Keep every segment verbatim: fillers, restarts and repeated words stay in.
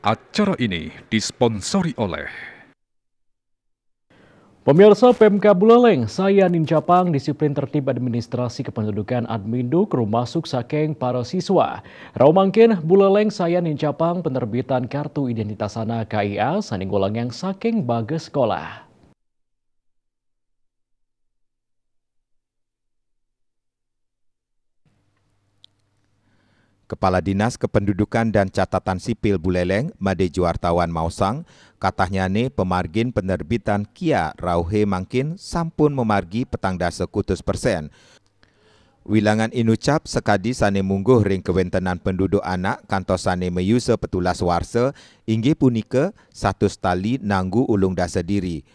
Acara ini disponsori oleh Pemirsa, P M K Buleleng sayan nincapang disiplin tertib administrasi kependudukan Adminduk rumasuk saking para siswa. Rau mangkin Buleleng sayan nincapang penerbitan kartu identitas anak K I A saning ulangang saking bagas sekolah. Kepala Dinas Kependudukan dan Catatan Sipil Buleleng, Made Juartawan maosang, katahnyane pemargin penerbitan kia rauhe mangkin sampun memargi petang dasa kutus persen. Wilangan inucap sakadi sane mungguh ring kawentenan penduduk anak kantos sane mayusa petulas warsa, inggih punika satus tali nanggu ulung dasa diri.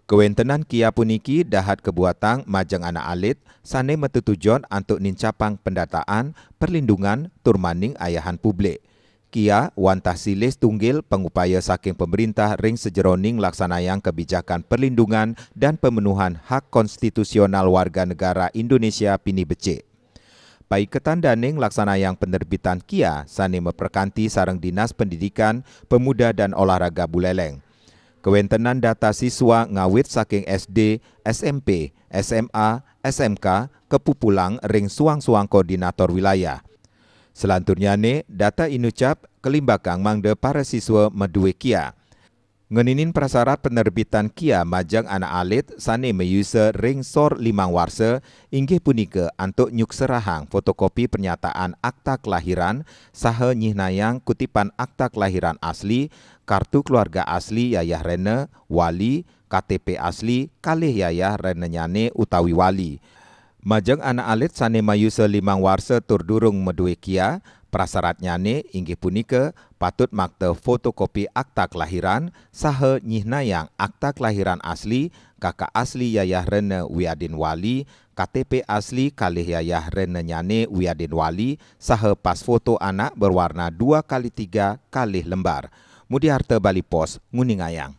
Kawentenan kia puniki dahat kabuatang majeng anak alit sane matetujon antuk nincapang pendataan, perlindungan, tur maning ayahan publik. Kia wantah silih tunggil pangupaya saking pemerintah ring sajeroning nglaksanayang kebijakan perlindungan dan pemenuhan hak konstitusional warga negara Indonesia pinih becik. Paiketan dane nglaksanayang penerbitan kia sane maprekanti sareng Dinas Pendidikan, Pemuda, dan Olahraga Buleleng. Kawentenan data siswa ngawit saking S D, S M P, S M A, S M K kapupulang ring suang-suang koordinator wilayah. Selanturnyane, data inucap kalimbakang mangda para siswa madue kia. Ngeninin prasarat penerbitan kia majeng anak alit sane mayusa ring sor limang warsa, inggih punika antuk nyukserahang fotokopi pernyataan akta kelahiran saha nyihnayang kutipan akta kelahiran asli, kartu keluarga asli yayah rena, wali, K T P asli, kalih yayah renanyane utawi wali. Majeng anak alit sane mayusa limang warsa tur durung madue kia, prasaratnyane inggih punika patut makta fotokopi akta kelahiran saha nyihnayang akta kelahiran asli, K K asli yayah rena wiadin wali, K T P asli kalih yayah renanyane wiadin wali, saha pas foto anak berwarna dua kali tiga kalih lembar. Mudiarta Bali Post nguningayang.